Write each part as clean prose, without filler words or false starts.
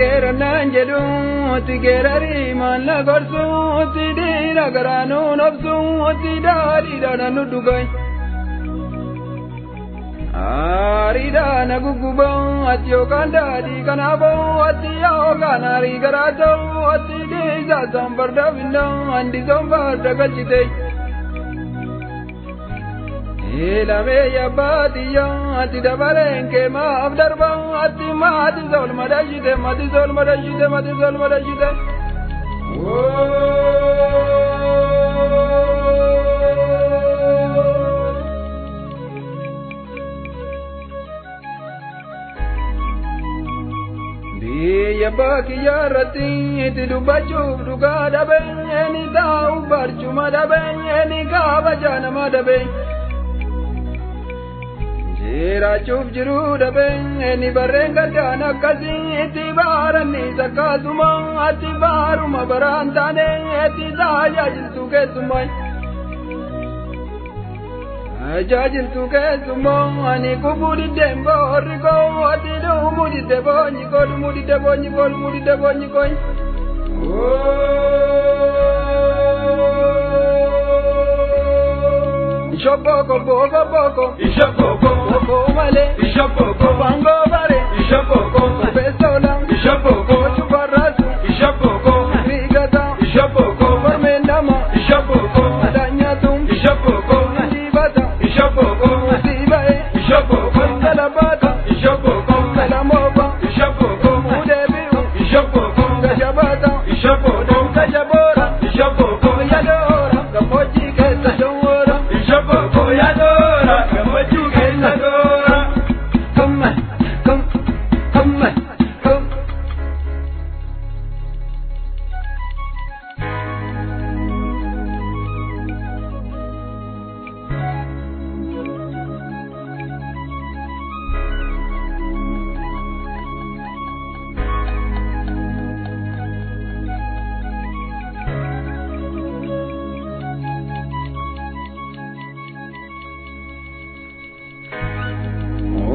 Geerarnaan jedhuuti geerarii maalla gorsuuti dhiira garaanuu nobsuuti daadhiidhaan nu dhugan. Aariidhaan gugubaa ati yookaan daadhii kanaafoo ati yookaan aarii garaa ta'u ati dhiisaa isaan farda binnaa handisoon farda galchite. Ilamee yabbaatiyya ati dabareen kee maaf darba ati maati sol madashite mati sol madashite mati sol madashite. Biyya baakiyyaa irratti itti dubbachuuf dhugaa dhabee ni taa'u barcuma dhabee ni kabaja nama dhabee. Jiraachuuf jiruu dhabee ni barreen gaddaan akkasii itti baarannis akkasuma ati baaruma baraan taane itti tajaajiltu keessumaa. Tajaajiltu keessumaa ani kubuu diddeen boorri koo ati dhumuu didde boonyi koo dhumuu didde boonyi koo dhumuu didde boonyi koo. Ishopoko boko boko ishopoko boko male ishopoko bango bare ishopoko besola ishopoko chubarasu ishopoko bigata ishopoko barmendama ishopoko danyatum ishopoko ndibata ishopoko sibae ishopoko kalabata ishopoko kalamoba ishopoko mudebiu ishopoko kajabata ishopoko kajabora ishopoko yadora kamoji kesa jora ishopoko yadora kamoji kesa jora come come come come.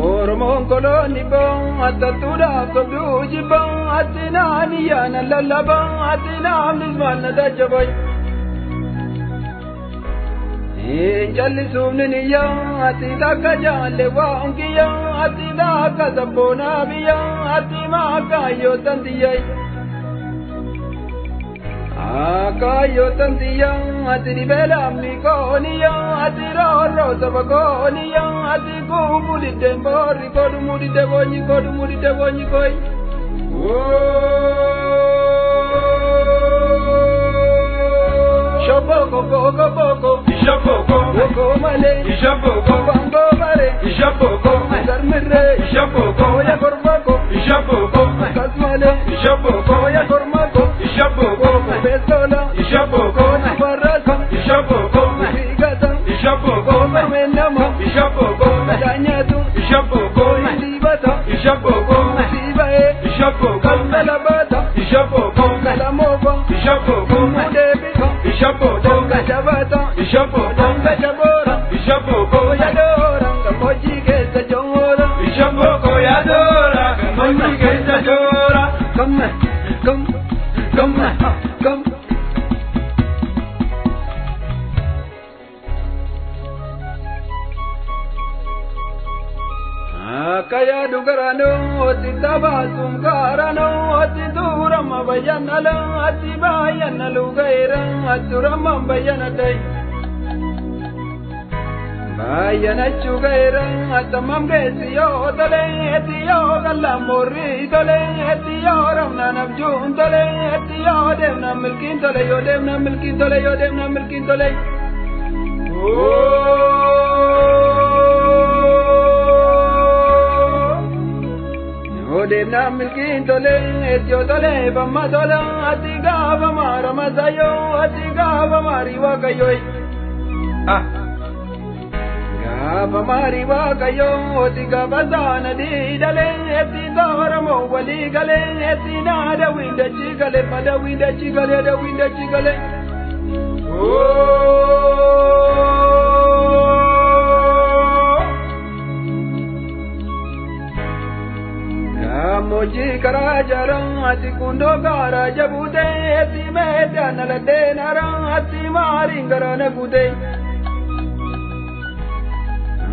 Oromoon bon attattuudhaaf sobduu jibbaa ati naani yaana lallabaa ati naamnis maal na tajjabay. Hin jallisuufni niyyaa ati takka jaalle waan kiyyaa ati takka sabboonaa biyyaa ati maakaayyoo tantiyyay. Akaayoo tantiyyaa ati dhibee lammii kooniyyaa ati roorroo saba kooniyyaa ati kuufuu diddeen boorri koo dhumuu didde boonyi koo dhumuu didde boonyi koo. Ishopoko boko boko ishopoko boko male ishopoko bango bare ishopoko garmirre ishopoko ya gorbako ishopoko kasmale ishopoko ya gormako ishopoko besola ishopoko barasa ishopoko bigata ishopoko barmenama ishopoko danyatu ishopoko ndibata ishopoko sibae ishopoko kalabata ishopoko kalamoba ishopoko mudebi ishopoko kajabata ishopoko kajabora ishopoko yadora kamoji kesa jora ishopoko yadora kamoji kesa jora come come come come. Akaya dugarano ati tabasum karano ati durama bayanala ati bayanalu gaira aturama bayanadai bayanachu gaira atamam gesiyo tale atiyo gallamori tale atiyo ramna nabjun tale atiyo devna milkin tale yo devna milkin tale yo devna milkin tale. Deemna milkiin tole etiyoo tole bamma tola ati gaafa maara masaayoo ati gaafa maarii waaqayyoo. Gaafa maarii waaqayyoo ati gaafa saana diidalee eti toora moo walii galee eti naada windachi galee mada windachi galee ada windachi galee. Gammoojjii karaa jaaraa ati kundoo gaaraa jabuute ati meetaa naladhee naaraa ati maariin garaa na guute.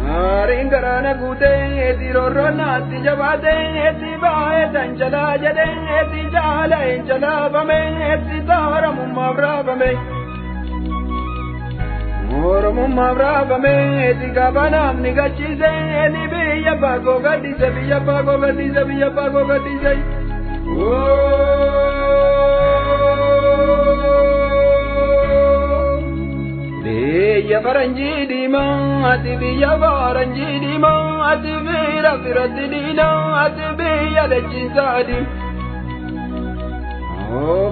Maariin garaa na guute ati roorroon naatti jabaate ati baay'ee tan jalaa jedhe ati jaala hin jalaafame ati taaramummaaf raafame. Oromummaaf raafame ati gaafa namni gachiise ati biyya baakoo gaddise biyya baakoo gaddise biyya baakoo gaddise. Biyya faranjii diimaa ati biyya faranjii diimaa ati fira firatti diinaa ati biyya dachiinsa adii.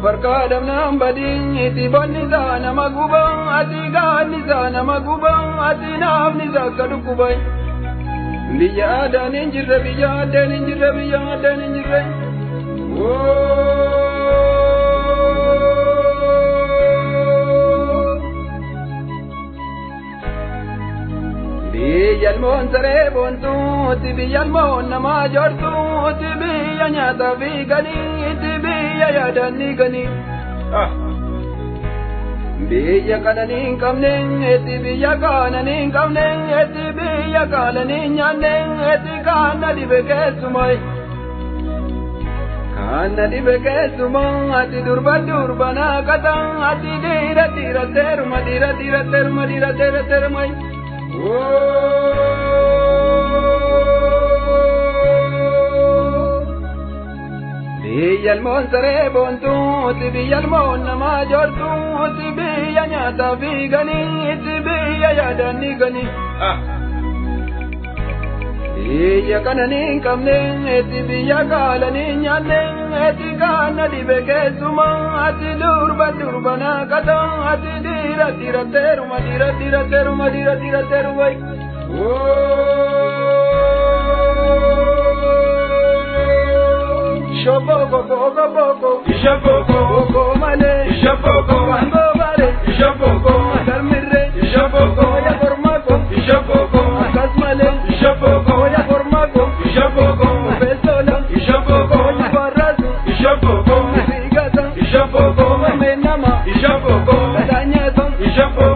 Barka dhabnaan badii itti bonni isaa nama guba ati gaanni isaa nama guba ati naafni isaa akka dhukkuba. Biyya aadaan hin jirre biyya aadaan hin jirre biyya aadaan hin jirre. Biyya ilmoon saree boontuuti biyya ilmoon namaa joortuuti biyya nyaataa fi ganiiti biyya yaadanii ganii. Biyya kananii hin qabne eti biyya kaananii hin qabne eti biyya kaalanii hin nyaanne eti kaana dhibe keessumaa. Kaana dhibe keessumaa ati durba durba naa kata ati dhiira dhiira teeruma dhiira dhiira teeruma dhiira teera teeruma. Biyya ilmoon saree boontuuti biyya ilmoon namaa joortuuti biyya nyaataa fi ganiiti biyya yaadanii ganii. Biyya kananii hin qabne eti biyya kaalanii hin nyaanne eti kaana dhibe keessumaa ati durba durba naa kata ati dhiira dhiira teeruma dhiira dhiira teeruma dhiira dhiira teeruma. Shoboko boko boko, Ishapoko, boko male, Ishapoko, wango bale, Ishapoko, garmirre, Ishapoko, ya formako, Ishapoko, akkas male, Ishapoko, ya formako, Ishapoko, besola, Ishapoko, barrasu, Ishapoko, sigata, Ishapoko, menama, Ishapoko, danyato, Ishapoko.